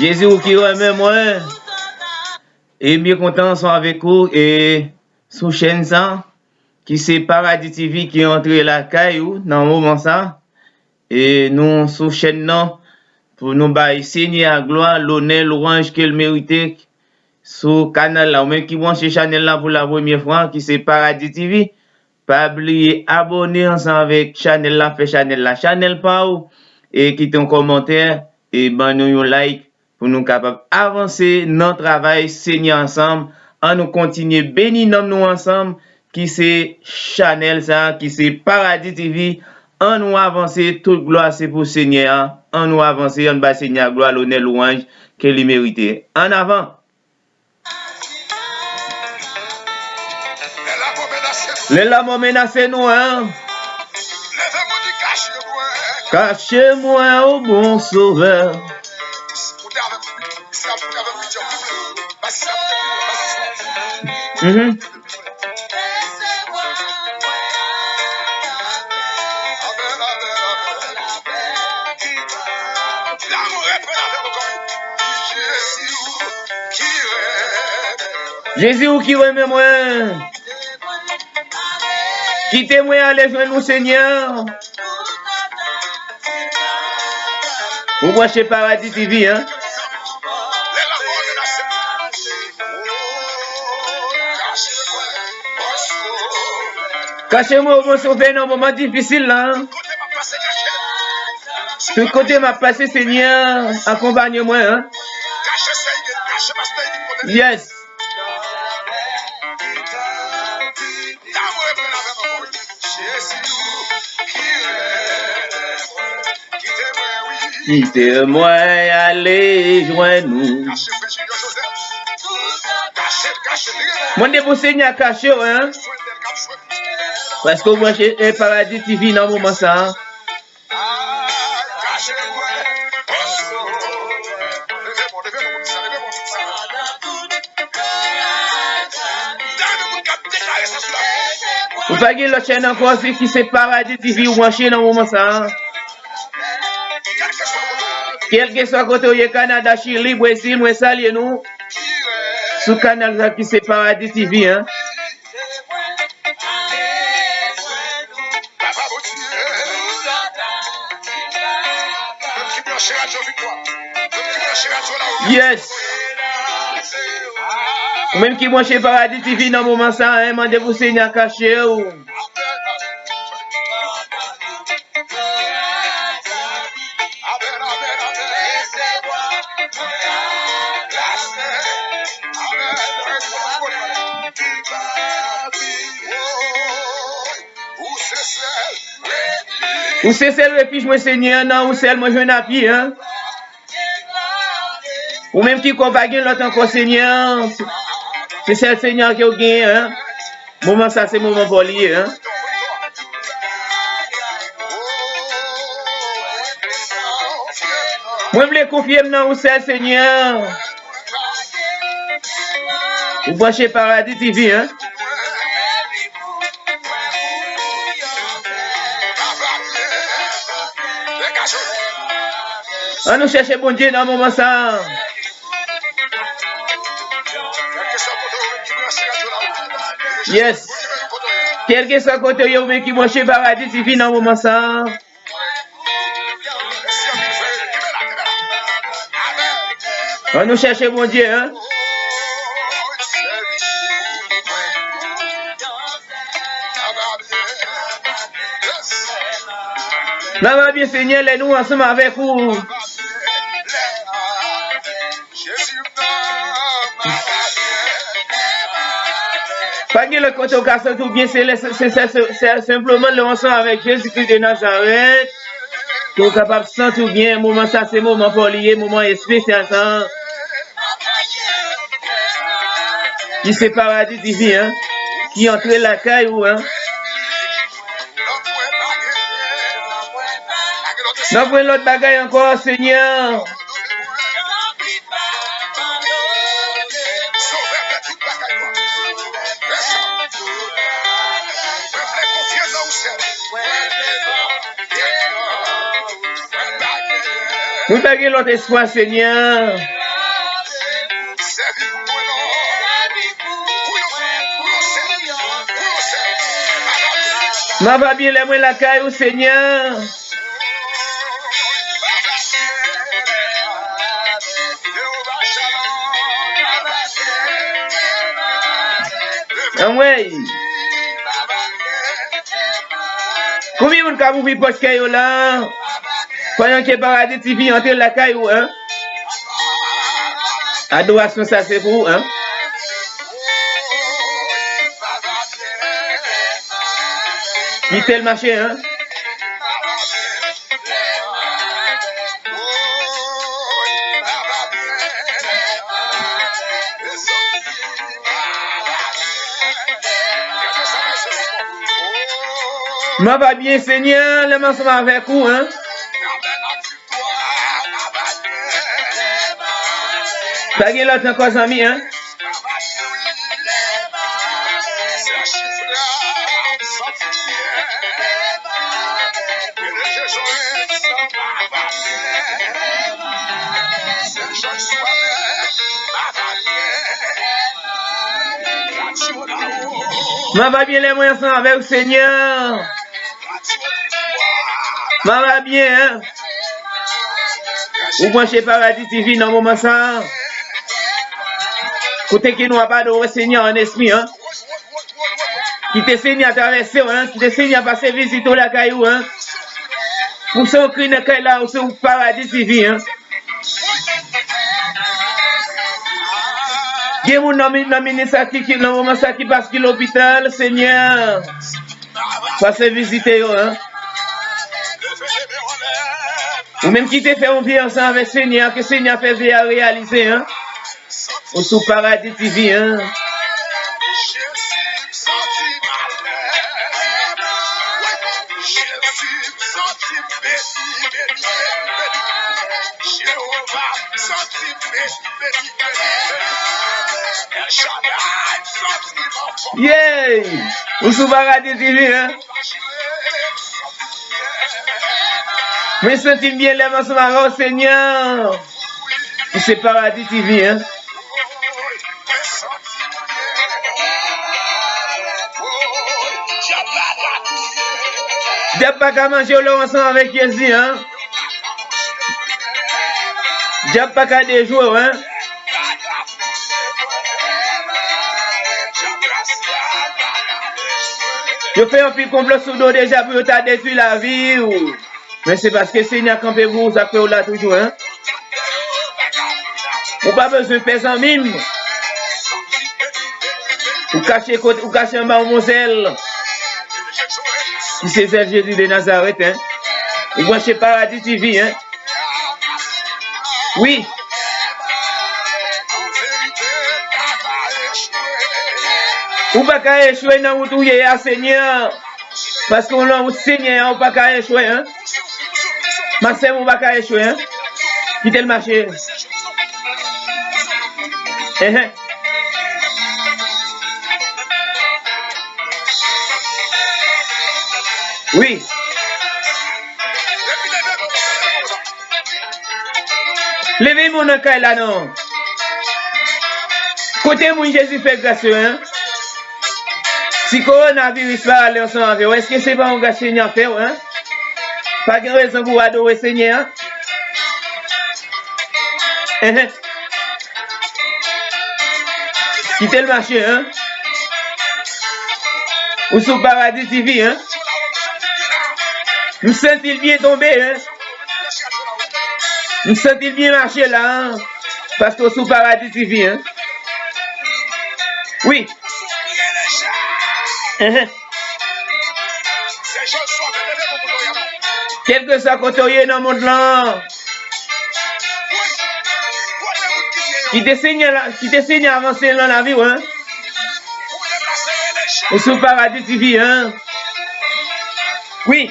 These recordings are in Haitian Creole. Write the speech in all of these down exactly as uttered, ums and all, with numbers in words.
Jezi, ou ki renmen mwen. E m byen kontan ansanm avèk ou e sou chèn sa, ki se Paradis T V ki antre lakay ou nan moman sa. E nou sou chèn nan pou nou bay Senyè a glwa, lonè, lwanj ke l merite sou kanal la. Ou menm ki branche chanèl la pou la premyè fwa, ki se Paradis T V, pa bliye abòne ansanm avèk chanèl la, fè chanèl la chanèl pa ou, e kite yon kòmantè, e ban nou yon like pou nou kapab avanse nan travay Senyè ansanm. An nou kontinye beni nanm nou ansanm, ki se chanèl sa, ki se Paradis T V. An nou avanse, tout glwa se pou Senyè a. An nou avanse, an bay Senyè a glwa, lonè, lwanj ke li merite. An avan! Lè lanmò menase nou, en. Kache mwen, o bon Sovè. Mhm. Jezi, ou ki renmen mwen. Kite mwen ale jwenn ou, Senyè. Ou branche Paradis T V, en. Kache mwen, o bon Sovè, nan moman difisil la. Tout kote m ap pase, Senyè, akonpanye mwen, en. Yes. Kite mwen ale jwenn ou. Mande pou Senyè a kache w, en. Paske w branche, eh, Paradis T V nan moman sa, en. Ou pa gen lòt chèn ankò, se ki se Paradis T V ou branche nan moman sa, en. Kèlkeswa kote w ye, Kanada, Chili, Brezil, mwen salye nou sou kanal sa ki se Paradis T V, en. Yes. Ou menm ki branche Paradis T V nan moman sa, en, mande pou Senyè a kache w. Ou se sèl refij mwen, Senyè, nan ou sèl mwen jwenn api, en. Ou menm ki kwè w pa gen lòt ankò, Senyè, se sèl Senyè ke w genyen, en. Moman sa, se moman pa w li ye, en. Mwen vle konfye m nan ou sèl, Senyè. Ou branche Paradis T V, en. An nou chèche Bondye nan moman sa. Yes. Kèlkeswa kote w ye, ou menm ki branche Paradis T V nan moman sa. An nou chèche Bondye, en. N ap byen, Senyè, lè nou ansanm avèk ou. Pa gen lòt kote ou ka santi w byen, se lè, se, se, se, se senpleman lè w ansanm avèk Jezi Kris de Nazarèt ke w kapab santi w byen. Moman sa, se moman pa w li ye, moman espesyal sa, ki se Paradis T V, en, ki antre lakay ou, en. Nan pwen lòt bagay ankò, Senyè. Nou ta gen lòt espwa, Senyè. M ava byen lè mwen lakay ou, Senyè. Anmwey. Konbyen moun k ap ouvri pòt kè yo la? Pandan ke Paradi T V antre lakay ou, en? Adorasyon sa se pou ou, en? Kite l mache, en? M ava byen, Senyè, lè m ansanm avèk ou, en. Pa gen lòt ankò, zanmi, en. M ava byen lè mwen ansanm avè w, Senyè. M ava byen, en. Ou branche Paradi T V nan moman sa a. Kote ke nou ap adore Senyè an espri, en. Kite Senyè a travèse w, en. Kite Senyè a pase vizite w lakay ou, en. Pouse yon kri nan kay la, ou sou Paradi T V, en. Gen moun nan mi-, nan minis sa ki, ki nan moman sa ki pas ki lopital, Senyè. Pase vizite yo, en. Ou menm ki te fè yon vye ansanm avèk Senyè a, ke Senyè a fè vye a reyalize, en. Ou sou Paradi T V, en. Yey! Ou sou Paradi T V, en? Mwen santi m byen lè m ansanm avè w, Senyè. Ou se Paradi T V, en? Dyab pa ka manje w lè w ansanm avèk Jezi, en? Dyab pa ka dejwe w, en? Yo fè anpil konplo sou do deja pou yo ta detwi lavi w. Men se paske Senyè a kanpe pou ou, sa k fè w la toujou, en. Ou pa bezwen pè, zanmi m. Ou kache kote, ou kache anba yon bon zèl. Ki se zèl Jezi de Nazarèt, en. Ou branche Paradi T V, en. Wi. Ou pa ka echwe nan wout ou ye a, Senyè. Paske w nan wout Senyè a, ou pa ka echwe, en. Mastè m, ou pa ka echwe, en. Kite l mache. Enhen. Wi. Leve men w nan kay la non. Kote moun Jezi fè gras yo, en? Si kowonaviris pa ale ansanm avè w, èske se pa yon gras Senyè a fè w, en? Pa gen rezon pou w adore Senyè a? Enhen. Kite l mache, en. Ou sou Paradi T V, en. M santi l byen tonbe, en. M santi l byen mache la, en. Paske w sou Paradi T V, en. Wi. Enhen. Kèlkeswa kote w ye nan mond lan, kite Senyè la, kite Senyè avanse nan lavi w, en. Ou sou Paradi T V, en. Wi.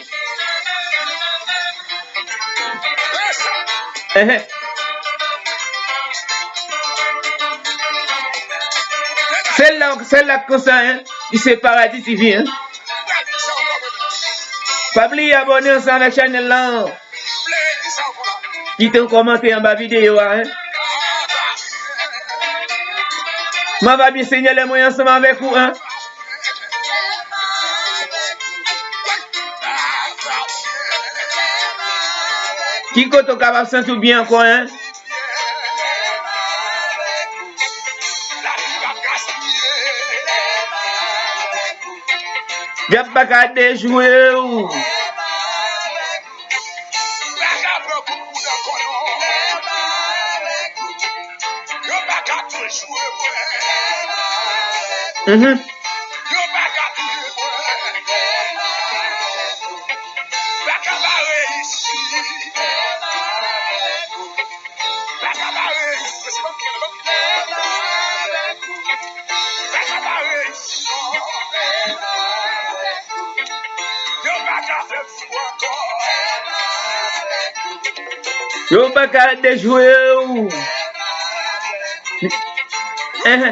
Enhen. Sèl la, sèl la k konsa, en, ki se Paradi T V, en. Pa bliye abòne ansanm avèk chanèl la. Kite yon kòmantè anba videyo a, en. Kòman w ap ye, Senyè, lè mwen ansanm avèk ou, en? Ki kote w kapab santi w byen ankò, en? Dyab pa ka dejwe w. Mhm. Yo pa ka dejwe w. Ehe.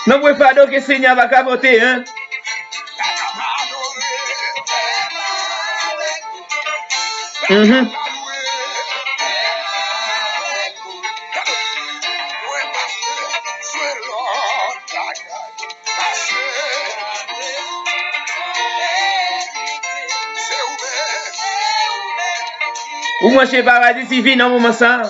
Nan pwen fado ke Senyè a pa ka pote, en. Mhm. Ou branche Paradis T V nan moman sa a.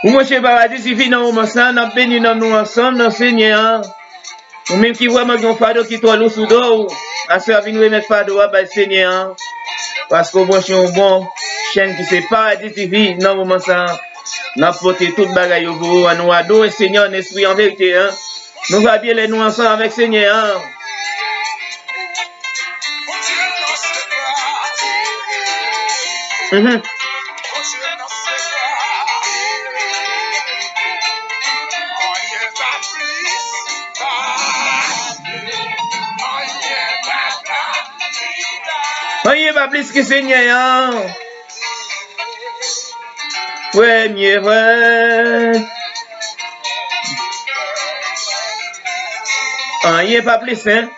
Ou branche Paradis T V nan moman sa a, n ap beni nanm nou ansanm nan Senyè a. Ou menm ki vrèman gen yon fado ki twò lou sou do w, aswè a vin remèt fado a bay Senyè a. Paske w branche yon bon chèn ki se Paradis T V nan moman sa a. N ap pote tout bagay yo pou ou, an nou adore Senyè an espri, an verite, en. Nou va byen lè nou ansanm avèk Senyè an. Mhm. Anyen pa plis ke Senyè an. Premye vre. Anyen pa plis, en.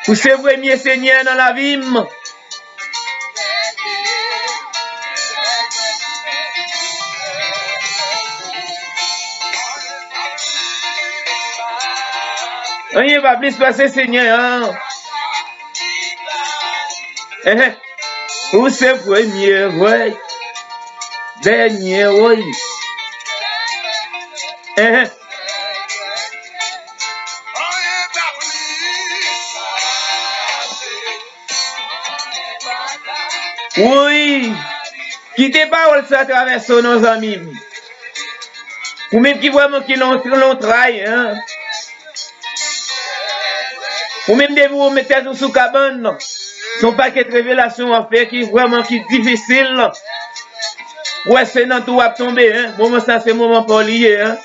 Ou se premye Senyè nan lavi m. Anyen pa plis pase Senyè an. Ehe. Ou se premye, woy. Dènye, woy. Ehe. Wi. Kite pawòl sa travèse w non, zanmi m. Ou menm ki vrèman ki lon, lon tray, en. Ou menm depi ou met tèt ou sou kabann, se yon pakèt revelasyon w ap fè ki vrèman ki difisil. Ou wè se nan tou w ap tonbe, en. Moman sa se moman pa w li ye, en.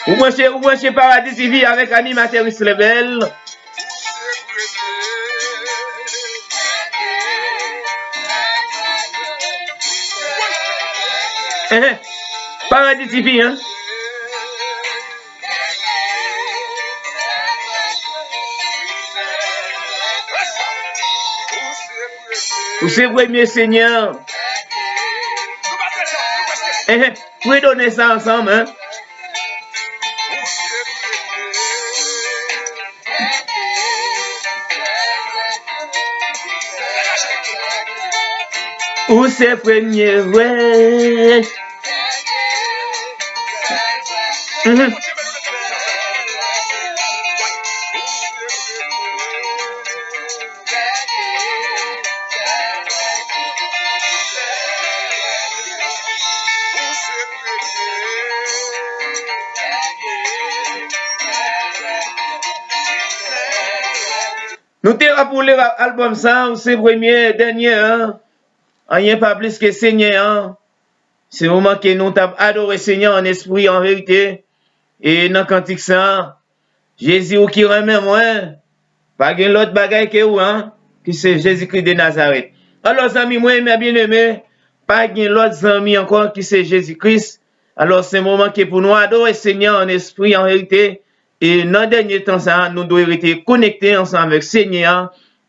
Ou branche, ou branche Paradis T V avèk animatè Wisle Bèl. Ehe. Paradis T V, en. Ou se premye Senyè. Ehe. Fredone sa ansanm, en. Ou se premye, wi. Mhm. Nou te ap woule albòm sa, ou se premye, dènye an. Anyen pa plis ke Senyè an. Se moman ke nou t ap adore Senyè an espri, an verite. E nan kantik sa, Jezi, ou ki renmen mwen, pa gen lòt bagay ke ou an, ki se Jezikri de Nazarèt. Alò, zanmi mwen, mè byeneme, pa gen lòt zanmi ankò ki se Jezi Kris. Alò, se moman ke pou nou adore Senyè an espri, an verite. E nan dènye tan sa a, nou dwe rete konekte ansanm avèk Senyè a,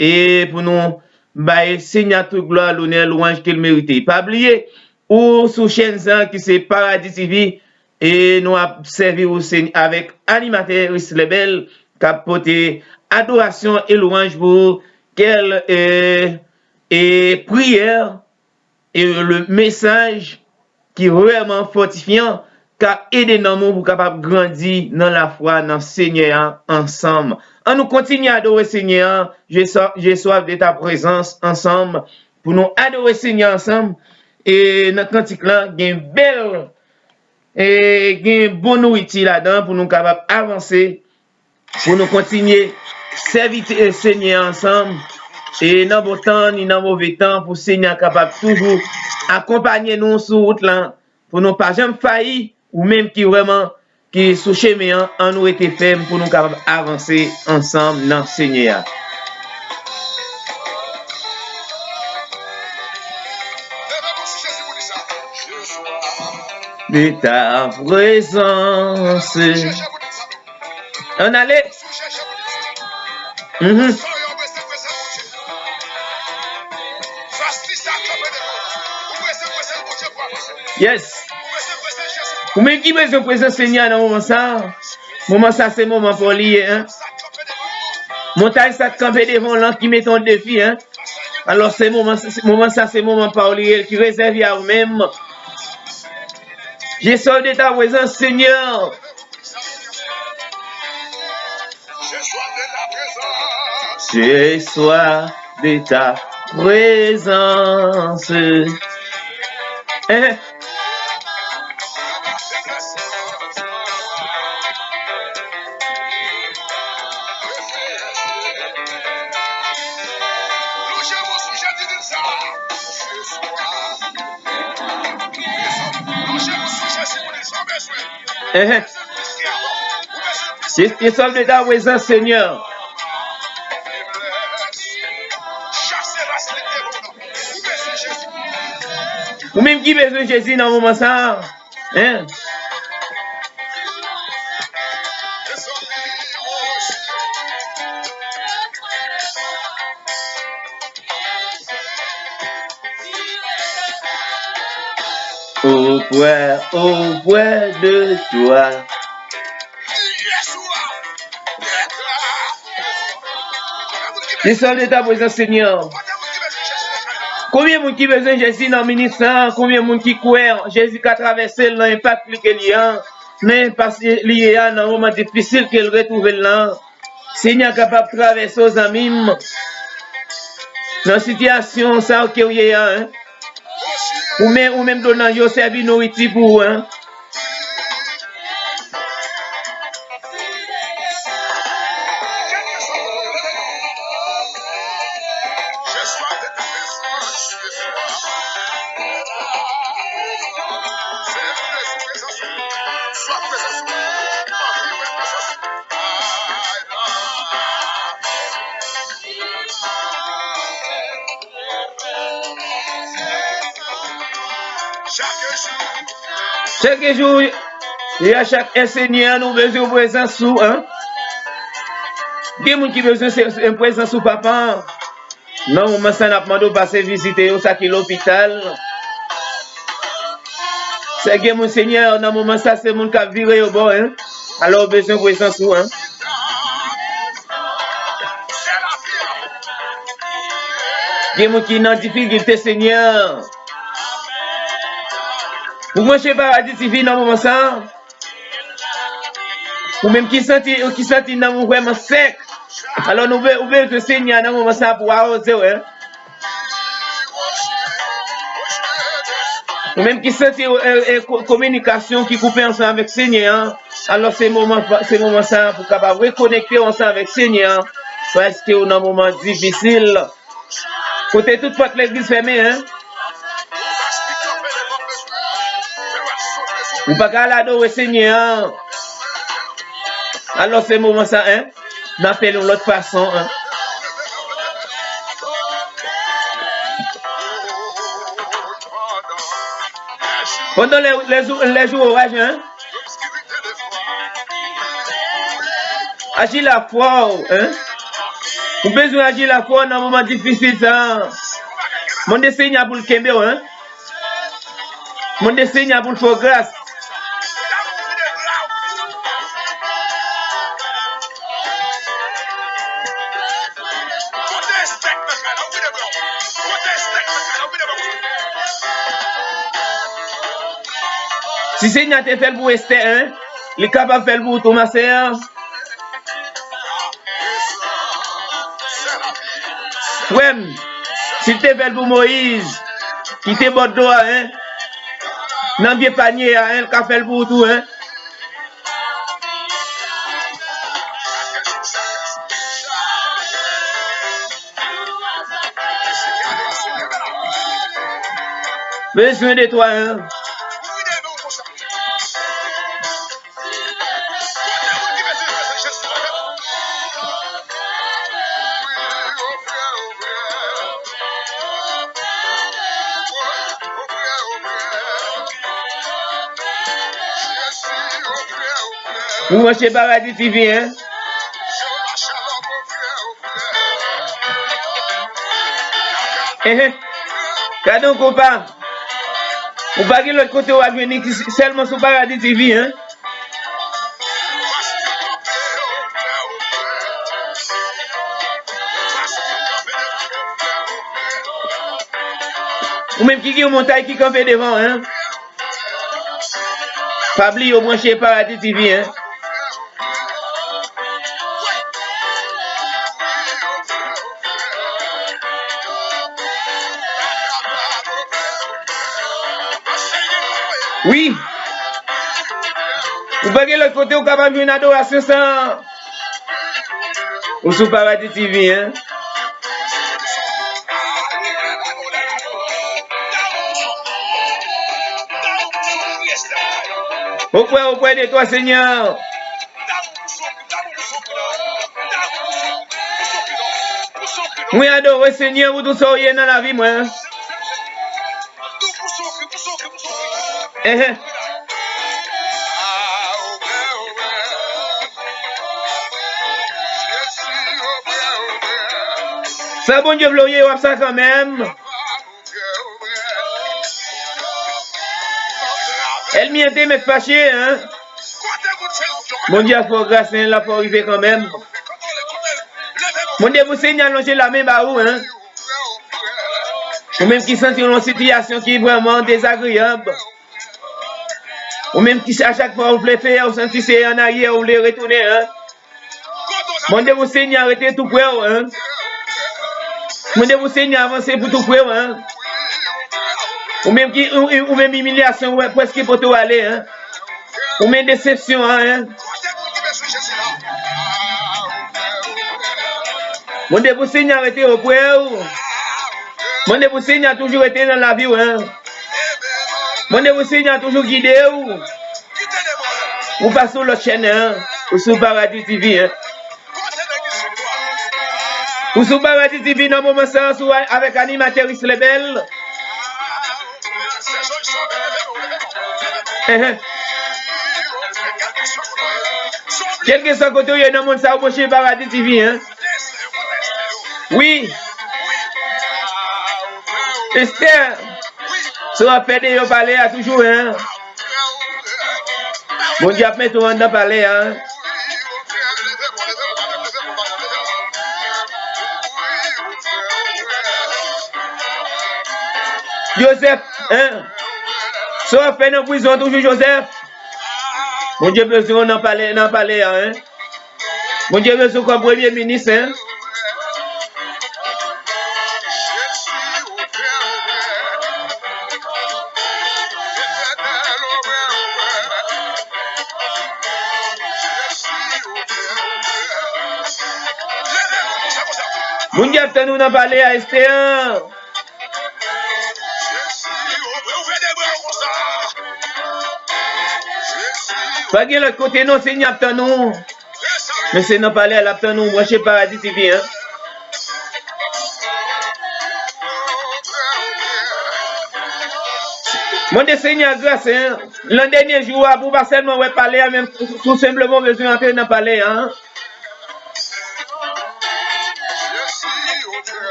e pou nou bay Senyè a tout glwa, lonè, lwanj ke l merite. Pa bliye, ou sou chèn sa a ki se Paradis T V, e nou ap sèvi ou se avèk animatè Risley Bell k ap pote adorasyon e lwanj pou ou, kèl, e, e priyè, e le mesaj ki vrèman fòtifyan, k ap ede nanm ou pou kapab grandi nan lafwa nan Senyè a ansanm. An nou kontinye adore Senyè a, j'ai soif, j'ai soif de ta présence ansanm, pou nou adore Senyè a ansanm. E nan kantik la, gen bèl, e gen bon nouriti ladan pou nou kapab avanse, pou nou kontinye sèvi Senyè a ansanm, e nan bon tan, ni nan move tan, pou Senyè a kapab toujou akonpanye nou sou wout lan, pou nou pa janm fayi, ou menm ki vrèman, ki sou chemen an, an nou rete fèm pou nou kapab avanse ansanm nan Senyè a. De ta prezans. Ann ale. Mhm. Yes. Ou menm ki bezwen prezans Senyè a nan moman sa a. Moman sa a se moman pa w li ye, en. Montay sa k kanpe devan w lan ki mete yon defi, en. Alò se moman, se, moman sa se moman pa w li ye, ki rezève a ou menm. J'ai soif de ta présence, Seigneur. J'ai soif de ta présence. Eh. Ehe. J'ai soif de ta présence, Seigneur. Ou menm ki bezwen Jezi nan moman sa a. Hein? Auprès, auprès de toi. Descends de ta présence, Seigneur. Konbyen moun ki bezwen Jezi nan minit sa a? Konbyen moun ki kwè Jezi ka travèse l nan enpak li ke li ye a, nan enpak li ye a, nan moman difisil ke l retwouve l lan? Senyè kapab travèse w, zanmi m, nan sitiyasyon sa a ke w ye a, en. Ou menm, ou menm, Donald, yo sèvi nouriti pou ou, en. Chak jou, e a chak è, Senyè, nou bezwen prezans ou, en. Gen moun ki bezwen se, se prezans ou, Papa. Nan moman sa, n ap mande w pase vizite yo, sa ki lopital. Se gen moun, Senyè, nan moman sa, se moun k ap vire yo bò, en. Alò, yo bezwen prezans ou, en. Gen moun ki nan difikilte, Senyè. Ou branche Paradis T V nan moman sa. Ou menm ki santi, ki santi nanm ou vrèman sèk. Alò, nou be-, ou bezwen Senyè a nan moman sa pou awoze w, en. Ou menm ki santi, e, e, ko-, kominikasyon ki koupe ansanm avèk Senyè an, alò se moman, se moman sa a pou w kapab rekonekte w ansanm avèk Senyè an. paske w nan moman difisil. Kote tout pòt legliz fèmen, en. Ou pa ka al adore Senyè a. Alò, se moman sa, en. N ap fè l yon lòt fason, en. Pandan lè, lè jou, lè jou oraj, en. Aji lafwa w, en. Ou bezwen aji lafwa w nan moman difisil sa a. Mande Senyè a pou l kenbe w, en. Mande Senyè a pou l fè w gras. Si Senyè a te fè l pou Estè, en, li kapab fè l pou ou tou, ma sè. Frè m, si l te fè l pou Moyiz, ki te bò dlo a, en, nan vye panye a, en, l ka fè l pou ou tou, en. Bezwen de twa, en. Ou branche Paradis T V, en? Enhen. Gade yon konpa. Ou pa gen lòt kote w ap jwenn li ki sèlman sou Paradis T V, en? Ou menm ki gen yon montay ki kanpe devan w, en? Pa bliye w branche Paradis T V, en. Wi. Ou pa gen lòt kote ou kapab jwenn adorasyon sa. Ou sou Paradis T V, en. Oprè, oprè de twa, Senyè. Mwen adore Senyè pou tout sa w ye nan lavi mwen. Enhen. Sa Bondye vle w ye, w ap sa kanmenm. Ènmi an te mèt fache, en. Bondye ap fè w gras, en, l ap fè w rive kanmenm. Mande pou Senyè a lonje lamen ba ou, en. Ou menm ki santi w nan yon sitiyasyon ki vrèman dezagreyab. Ou menm ki a chak fwa ou vle fè, ou santi se an aryè ou vle retounen, en. Mande pou Senyè a rete tou prè w, en. Mande pou Senyè a avanse pou tou prè w, en. Ou menm ki, ou, ou menm imilyasyon, ou wè, prèske pote w ale, en. Ou menm desepsyon an, en. Mande pou Senyè a rete oprè w. Mande pou Senyè a toujou rete nan lavi w, en. Mande pou Senyè a toujou gide w. Ou pa sou lòt chèn, en. Ou sou Paradis T V, en. Ou sou Paradis T V nan moman sa, sou a-, avèk animatè Rislebèl. Enhen. Kèlkeswa kote w ye nan mond sa, ou branche Paradis T V, en. Wi. Estè. Sa w ap fè deyò palè a toujou, en. Bondye ap mete w anndan palè a, en. Joseph, en. Sa w ap fè nan prizon toujou, Joseph? Bondye bezwen w nan palè, nan palè a, en. Bondye bezwen w kòm premye minis, en. Moun ki ap tann ou nan palè a, Esther. Pa gen lòt kote non, Senyè ap tann ou. Men se nan palè a l ap tann ou, branche Paradis T V, en. Mande Senyè a gras, en. Nan dènye jou a, pou w pa sèlman wè palè a, men tou senpleman w bezwen antre nan palè a, en.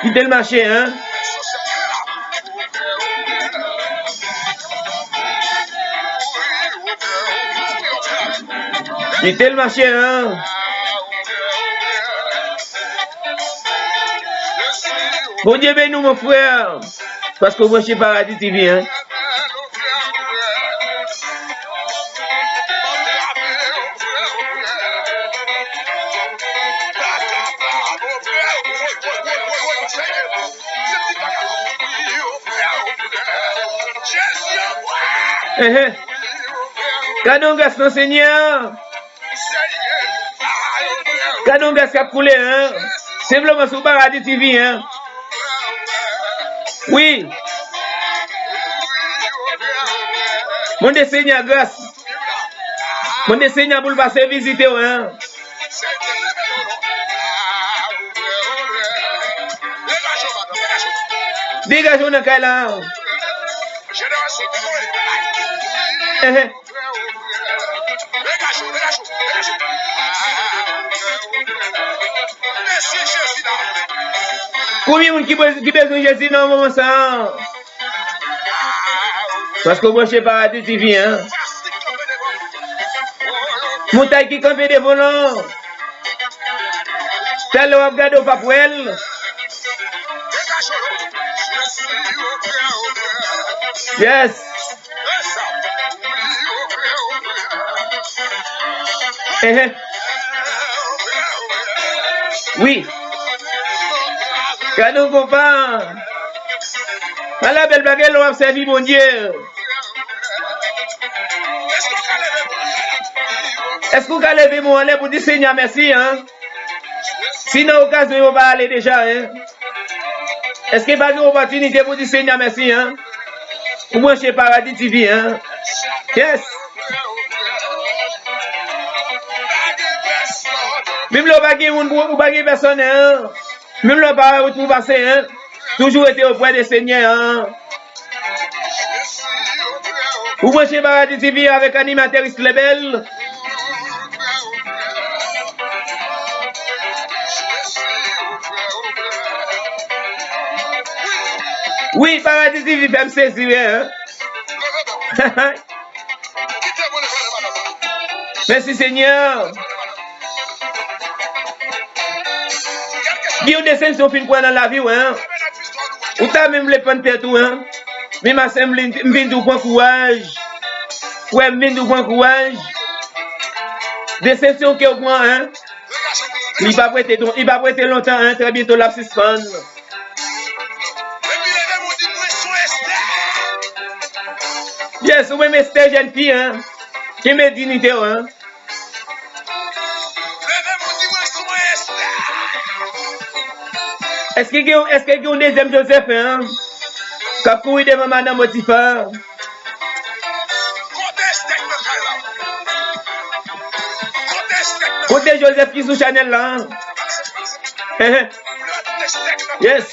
Kite l mache, en. Kite l mache, en. Bondye beni w, mon frè, paske w branche Paradis T V, en. Ehe. Gade yon gras nan Senyè a. Gade yon gras k ap koule, en. Senpleman sou Paradis T V, en. Wi. Mande Senyè a gras. Mande Senyè a pou l pase vizite w, en. Degaje w nan kay la. Ehe. Konbyen moun ki bez-, ki bezwen Jezi nan moman sa a? Paske w branche Paradis T V, en. Montay ki kanpe devan w lan. Talè w ap gade, w p ap wè l. Yes. Ehe. Wi. Gade yon konpa. Ala bèl bagay lè w ap sèvi Bondye. Èske w ka leve men w anlè pou di Senyè mèsi, en? Si nan okazyon yo pa ale deja, en? Èske pa gen opòtinite pou di Senyè mèsi, en? Ou branche Paradis T V, en? Yes! Menm lè w pa gen moun pou, ou pa gen pèsonn, en? Menm lè w pa wè wout pou pase, en? Toujou rete oprè de Senyè, en? Ou branche Paradis T V avèk animatè Rislebèl. Wi, Paradis T V fè m sezi, wi, en. Mèsi, Senyè. Gen yon desepsyon w fin pran nan lavi w, en. Ou ta menm vle pann tèt ou, en. Men ma sè, m vin, m vin di w pran kouraj. Frè m, vin di w pran kouraj. Desepsyon ke w pran, en. Li p ap rete, li p ap rete lontan, en. Trè byento l ap sispann. Yes, ou menm Esther, jèn fi, en. Kenbe diyite w, en. Èske gen, èske gen yon dezyèm Joseph, en, k ap kouri devan madanm Potifa? Kote Joseph ki sou chanèl la? Yes.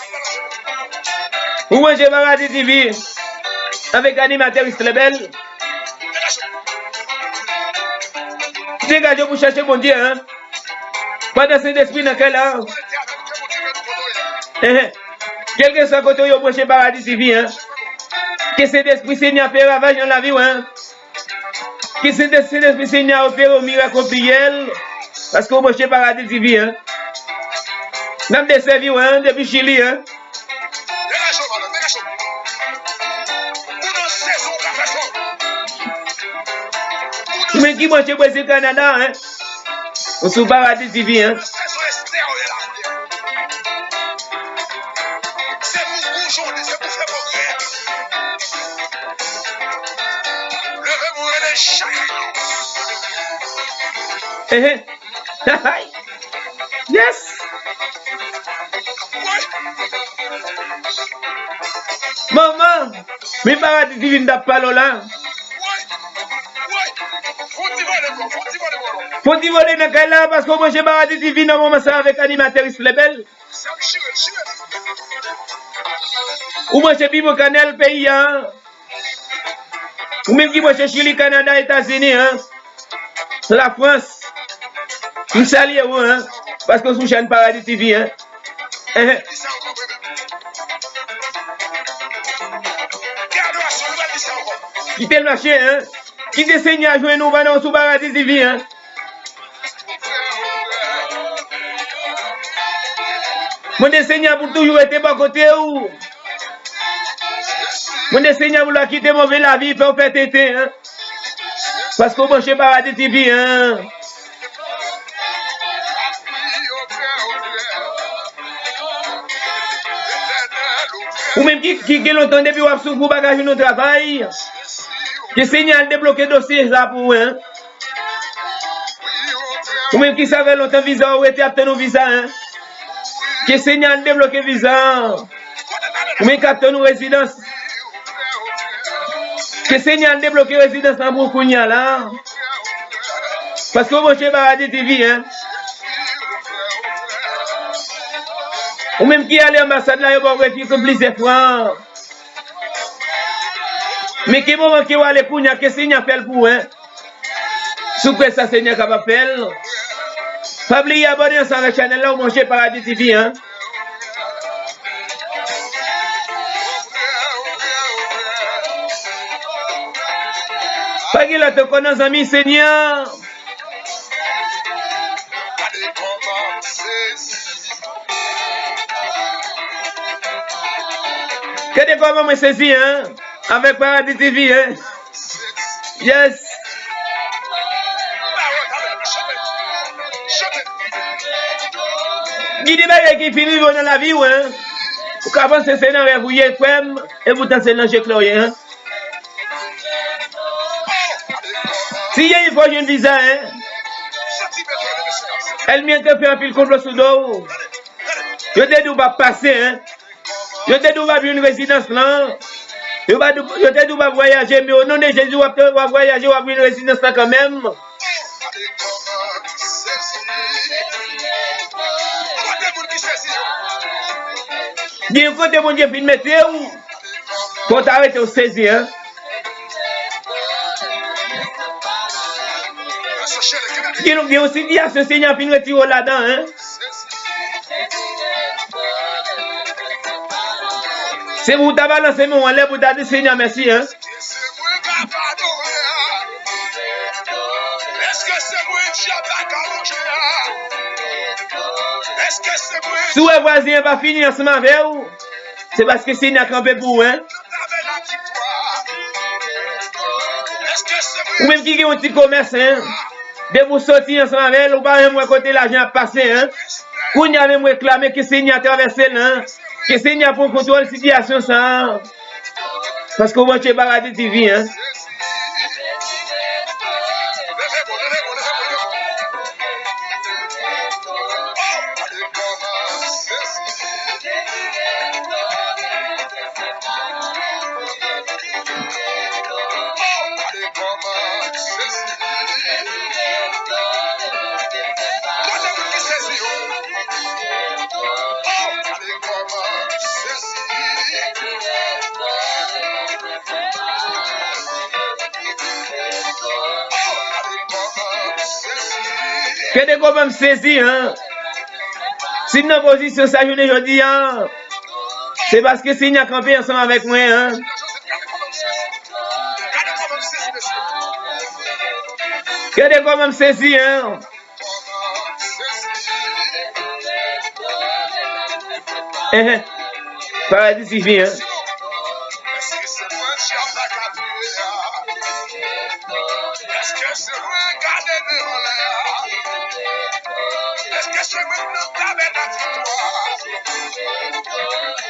Ou branche Paradis T V avèk animatè Rislebèl. Degaje w pou chache Bondye, en. Pandan Sentespri nan kay la. Enhen. Kèlkeswa kote w ye, branche Paradis T V, en. Ke Sentespri Senyè a fè ravaj nan lavi w, en. Ke Sentespri Senyè a opere w mirak, w priyè l. Paske w branche Paradis T V, en. N ap desèvi w, en, depi Chili, en. Ou menm ki branche Brezil, Kanada, en. Ou sou Paradis T V, en. Enhen. Yes! Manman, men Paradi T V m t ap pale w la. Fon ti vole nan kay la, paske w branche Paradi T V nan moman sa avèk animatris Lebel. Ou branche pi bon kanal peyi a. Ou menm ki branche Chili, Kanada, Etazini, en, Lafrans, m salye ou, en, paske w sou chèn Paradi T V, en. Enhen. Kite l mache, en. Kite Senyè a jwenn ou pandan w sou Paradi T V, en. Mande Senyè a pou l toujou rete bò kote w. Mande Senyè a pou l pa kite move lavi fè w fè tenten, en. Paske w branche Paradi T V, en. Ou menm ki, ki gen lontan depi w ap soufri, w pa ka jwenn yon travay. Ke Senyè a debloke dosye sa pou ou, en. Ou menm ki sa fè lontan viza ou rete ap tann yon viza, en. Ke Senyè a debloke viza. Ou menm k ap tann yon rezidans. Ke Senyè a debloke rezidans lan pou ou kounye a la. Paske w branche Paradi T V, en. Ou menm ki ale anbasad la, yo ba w refi plizyè fwa. Men ki moman ke w ale kounye a, ke Senyè a fè l pou ou, en. Si w kwè sa, Senyè a kapab fè l. Pa bliye abòne ansanm avèk chanèl la, ou branche Paradi T V, en. Pa gen lòt ankò non, zanmi Senyè a. Gade kòman mwen sezi, en, avèk Paradi T V, en. Yes. Gen de bagay ki fin rive w nan lavi w, en. Ou ka panse se nan rèv ou ye, frè m, e poutan se nan je klè w ye, en. Si gen, fò w jwenn viza, en. Ènmi an te fè anpil konplo sou do w. Yo te di w p ap pase, en. Yo te di w p ap jwenn rezidans lan. Yo pa di, yo te di w p ap vwayaje, men o non de Jezi, w ap, w ap vwayaje, w ap jwenn rezidans lan kanmenm. Gen yon kote Bondye fin mete w. Fò w ta rete w sezi, en. Gen, gen yon sitiyasyon Senyè a fin retire w ladan, en. Se pou w ta balanse men w anlè pou w ta di Senyè mèsi, en. Si w wè vwazen an pa fini ansanm avè w, se paske Senyè a kanpe pou ou, en. Ou menm ki gen yon ti komès, en. Depi w soti ansanm avè l, ou pa menm wè kote lajan ap pase, en. Kounye a menm reklame ke Senyè a travèse l, en. Ke Senyè a pran kontwòl sitiyasyon sa a. Paske w branche Paradi T V, en. Gade kòman m sezi, en. Si m nan pozisyon sa jounen jodi a, se paske Senyè a kanpe ansanm avèk mwen, en. Gade kòman m sezi, en. Enhen. Paradi T V, en.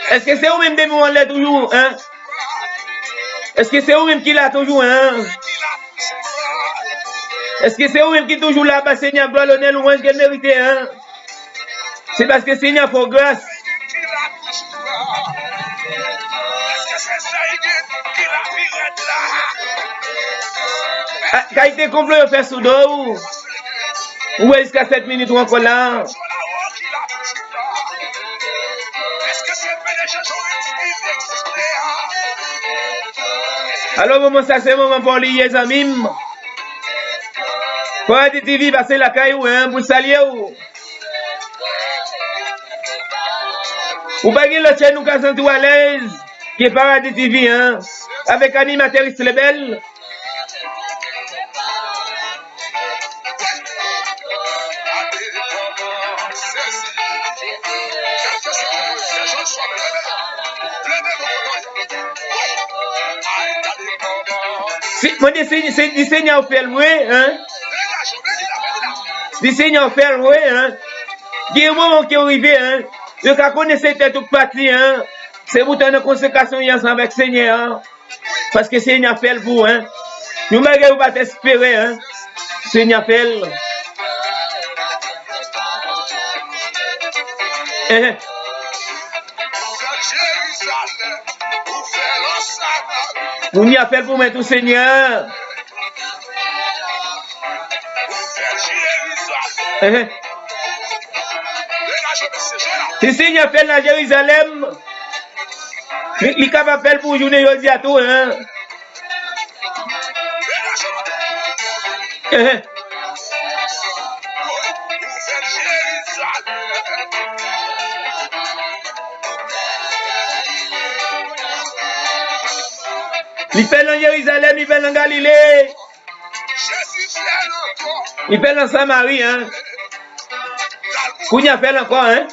Èske se ou menm depi w anlè toujou, en? Èske se ou menm ki la toujou, en? Èske se ou menm ki toujou la, ba Senyè a glwa, lonè, lwanj ke l merite, en? Se paske Senyè a fè w gras. A, kalite konplo yo fè sou do w. Ou wè jiska sèt minit ou ankò la. Alò, moman sa se moman pa w li ye, zanmi m. Paradi T V pase lakay ou, en, pou l salye w. Ou pa gen lòt chèn ou ka santi w alèz ke Paradi T V an, avèk animatris Lebel. Si, mwen di, se, se, di Senyè a fè l vre, en. Di Senyè a fè l vre, en. Gen yon moman ke w rive, en. Yo ka konnen se tèt ou k pati, en. Se pou w t nan konsekrasyon w ye ansanm avèk Senyè a. Paske Senyè a fè l pou ou, en. Yon bagay ou pa t espere, en. Senyè a fè l. Enhen. Kounye a fè l pou mwen tou, Senyè. Enhen. Si Senyè a fè l nan Jerizalèm, li, li kapab fè l pou jounen jodi a tou, en. Enhen. Li fè l nan Jerizalèm, li fè l nan Galile. Li fè l nan Samari, en. Kounye a fè l ankò, en.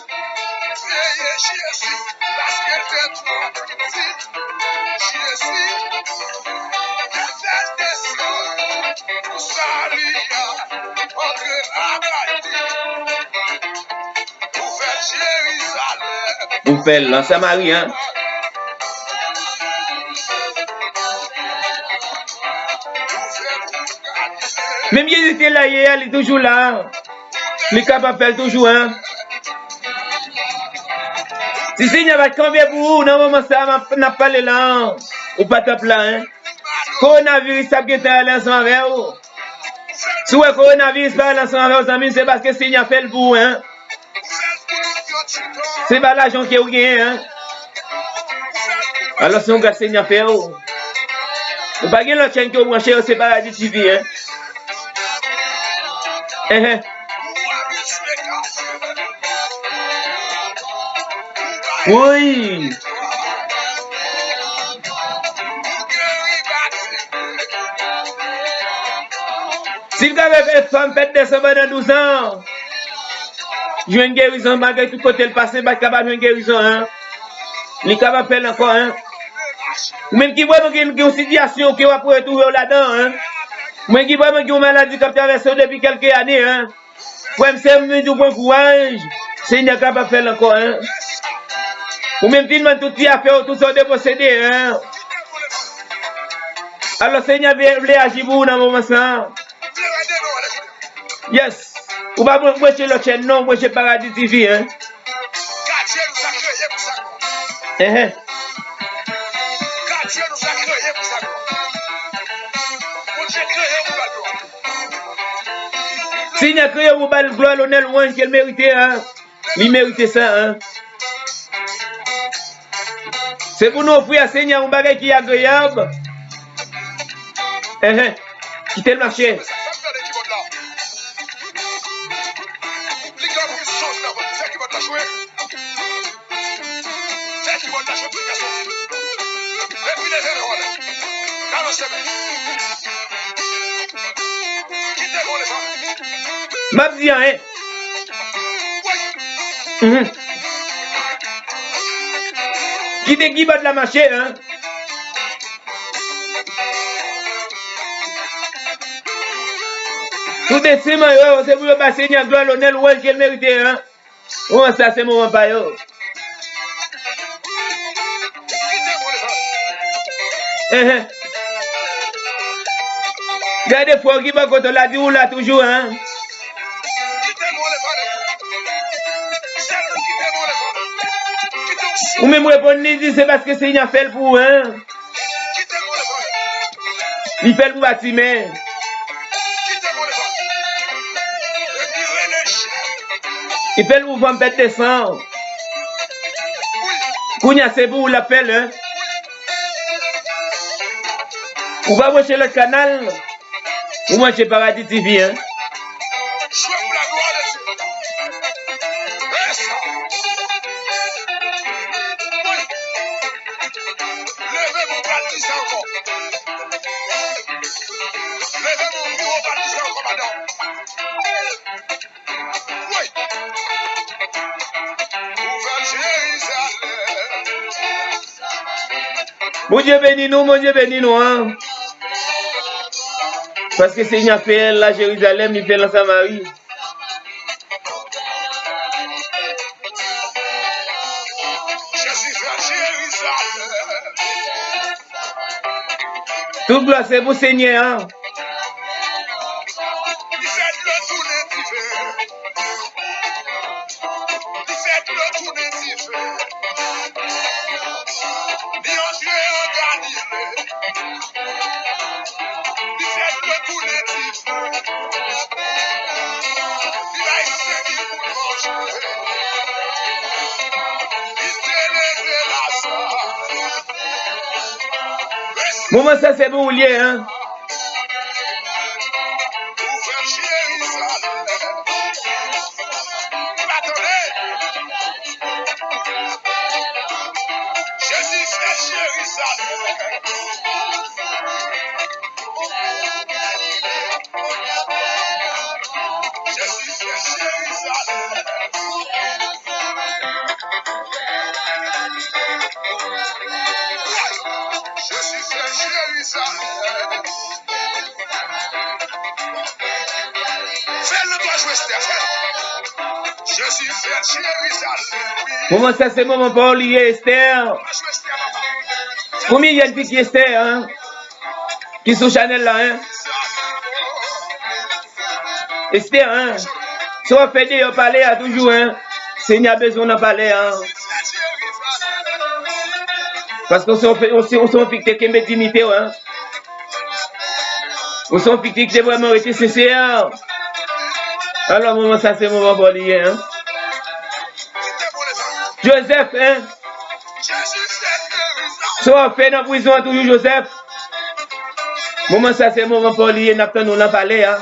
Pou fè l nan Samari, en. Menm Jezi te la yè a, li toujou la. Li kapab fè l toujou, en. Si Senyè a pa t kanpe pou ou nan moman sa a, m ap, n ap pale la, en, ou pa t ap la, en. Kowonaviris t ap gentan ale ansanm avè w. Si w wè kowonaviris pa al ansanm avè w, zanmi m, se paske Senyè a fè l pou ou, en. Se pa lajan ke w genyen, en. Alò, se yon gras Senyè a fè w. Ou pa gen lòt chèn ke w branche yo, se Paradi T V, en. Enhen. Woy! Si l ka fè fanm pèd de san pandan douz an, jwenn gerizon, malgre tout kote l pase, l pa t kapab jwenn gerizon an, li kapab fè l ankò, en. Ou menm ki vrèman gen, gen yon sitiyasyon ke w ap retwouve w ladan, en. Ou menm ki vrèman gen yon maladi k ap travèse w depi kèlke ane, en. Frè m, sè m, mwen di w pran kouraj. Senyè kapab fè l ankò, en. Ou menm fin vann tout ti afè w, tout sa w te posede, en. Alò, Senyè vle, vle aji pou ou nan moman sa a. Yes. Ou pa bran-, branche lòt chèn, non, branche Paradi T V, en. Gadye nou sa kreye pou sa. Enhen. Gadye nou sa kreye pou sa. Bondye kreye pou ba nou. Senyè kreye pou ba l glwa, lonè, lwanj ke l merite, en. Li merite sa, en. Se pou nou ofri a Senyè yon bagay ki agreyab. Enhen. Kite l mache. M ap di anyen. Mhm. Kite kibòd la mache, en. Tout enstriman yo, se pou yo ba Senyè glwa, lonè, lwanj ke l merite, en. Moman sa, se moman pa yo. Enhen. Gade frè w ki bò kote w la, di ou la toujou, en. Ou menm reponn li, di se paske Senyè a fè l pou ou, en. Li fè l pou Batimè. Li fè l pou fanm pèt de san. Kounye a se pou ou l ap fè l, en. Ou pa branche lòt kanal. Ou branche Paradis T V, en. Jwe pou la glwa de Dye. Leve pou pral di sa ankò. Leve pou pral di sa ankò, madanm. Woy! Ouvè Jerizalèm. Bondye beni nou, Bondye beni nou, en. Paske Senyè a fè l la Jerizalèm, li fè l an Samari. Jezi fè Jerizalèm. Tout glwa se pou Senyè a. Li fè dlo tounen diven. Li fè dlo tounen diven. Li antre an Galile. Li fè dlo tounen diven. Li bay sèvi pou manje. Li te leve Laza. Moman sa se pou ou l ye, en. Ouvè Jerizalèm. Ou pa tande? Jezi fè Jerizalèm. Jezi fè Jerizalèm. Jezi fè Jerizalèm. Fè l nan twa jou, Esther, fè l. Jezi fè Jerizalèm, wi. Moman sa se moman pa w li ye, Esther. Twa jou, Esther, papa. Pou milyon ki Esther, en. Ki sou chanèl la, en. Esther, en. Sa w ap fè deyò palè a toujou, en. Senyè a bezwen w nan palè a. Paske w se yon fi, w se, w se yon fi ki te kenbe diyite w, en. Ou se yon fi ki te vrèman rete sensè. Alò, moman sa, se moman pa w li ye, en. Joseph, en. Sa w ap fè nan prizon an toujou, Joseph? Moman sa, se moman pa w li ye, n ap tann ou nan palè a.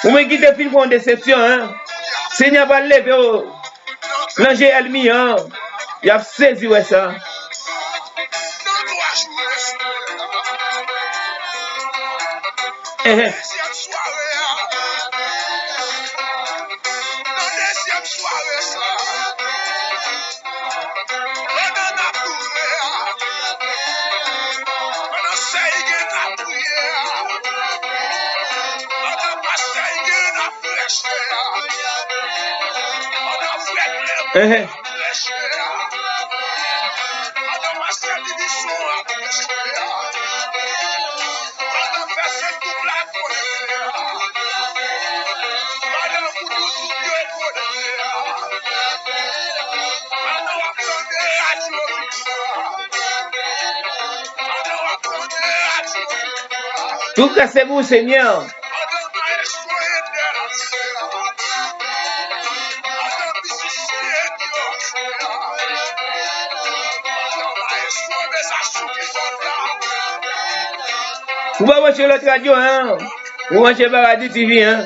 Ou menm ki te fin pran yon desepsyon, en. Senyè a pral leve w nan je ènmi an. Y ap sezi wè sa. Enhen. Nan dezyèm sware sa, pandan n ap loure a, pandan sè Igen ap priye a, pandan pastè Igen ap preche a, pandan frè Klem ap preche a, pandan pastè Didison ap preche a, pandan pastè Douk la ap konekte a, pandan Doudou yo konekte a, pandan w ap tande radyo Viktwa, pandan w ap tande radyo Viktwa. Tout sa se pou Senyè. Ou pa branche lòt radyo, en. Ou branche Paradis T V, en.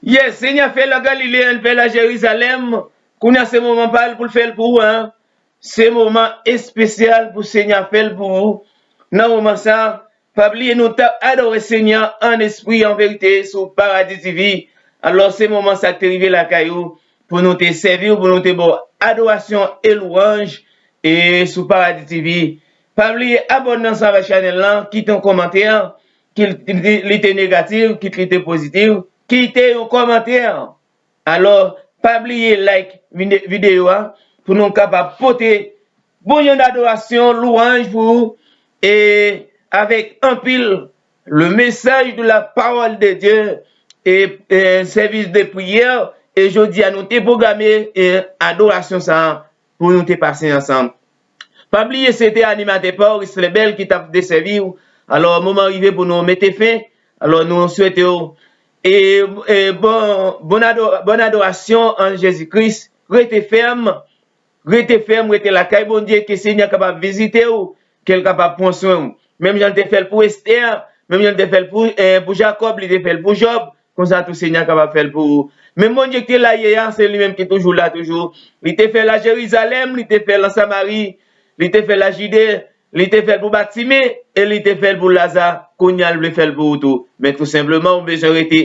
Yes, Senyè fè l an Galile, l fè l an Jerizalèm. Kounye a se moman pa l pou l fè l pou ou, en. Se moman espesyal pou Senyè fè l pou ou. Nan moman sa, pa bliye nou t ap adore Senyè an espri, an verite, sou Paradis T V. Alò, se moman sa k te rive lakay ou, pou nou te sèvi w, pou nou te ba w adorasyon e lwanj, e sou Paradis T V. Pa bliye abòne ansanm avèk chanèl lan, kite yon kòmantè, ki li, li te negatif, kit li te pozitif, kite yon kòmantè. Alò, pa bliye like vide-, videyo a, pou nou kapab pote bon jan adorasyon, lwanj pou ou, e avèk anpil le message de la parole de Dieu, e, e sèvis de priyè, e jodi a nou te pwograme, e adorasyon sa a pou nou te pase ansanm. Pa bliye, se te animatè pa w, Risley Bell, ki t ap desèvi w. Alò, moman rive pou nou mete fen. Alò, nou swete w, e, e bon, bon ado-, bon adorasyon an Jezi Kris. Rete fèm, rete fèm, rete lakay Bondye, ke Senyè kapab vizite w, ke l kapab pran swen w. Menm jan l te fè l pou Estè, menm jan l te fè l pou, e, pou Jakòb, li te fè l pou Jòb, konsa tou Senyè kapab fè l pou ou. Menm Bondye ki te la yè a, se li menm ki toujou la toujou. Li te fè l a Jerizalèm, li te fè l an Samari, li te fè l a Jide, li te fè l pou Batime, e li te fè l pou Laza. Kounye a l vle fè l pou ou tou. Men tou senpleman, ou bezwen rete,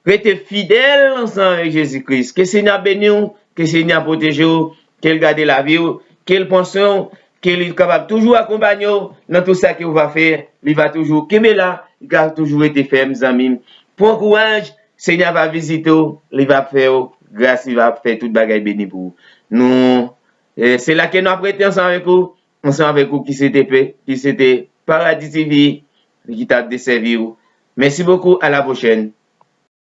rete fidèl ansanm avèk Jezi Kris. Ke Senyè beni w, ke Senyè pwoteje w, ke l gade lavi w, ke l pran swen w, ke li kapab toujou akonpanye w nan tout sa ke w va fè. Li va toujou kenbe la, li ka toujou rete fèm, zanmi m. Pran kouraj, Senyè va vizite w, li va fè w gras, li va fè tout bagay beni pou ou. Nou, e, se la ke nou ap rete ansanm avèk ou, ansanm avèk ou ki se te pe-, ki se te Paradis T V, ki t ap desèvi w. Mèsi bokou, a la pwochèn.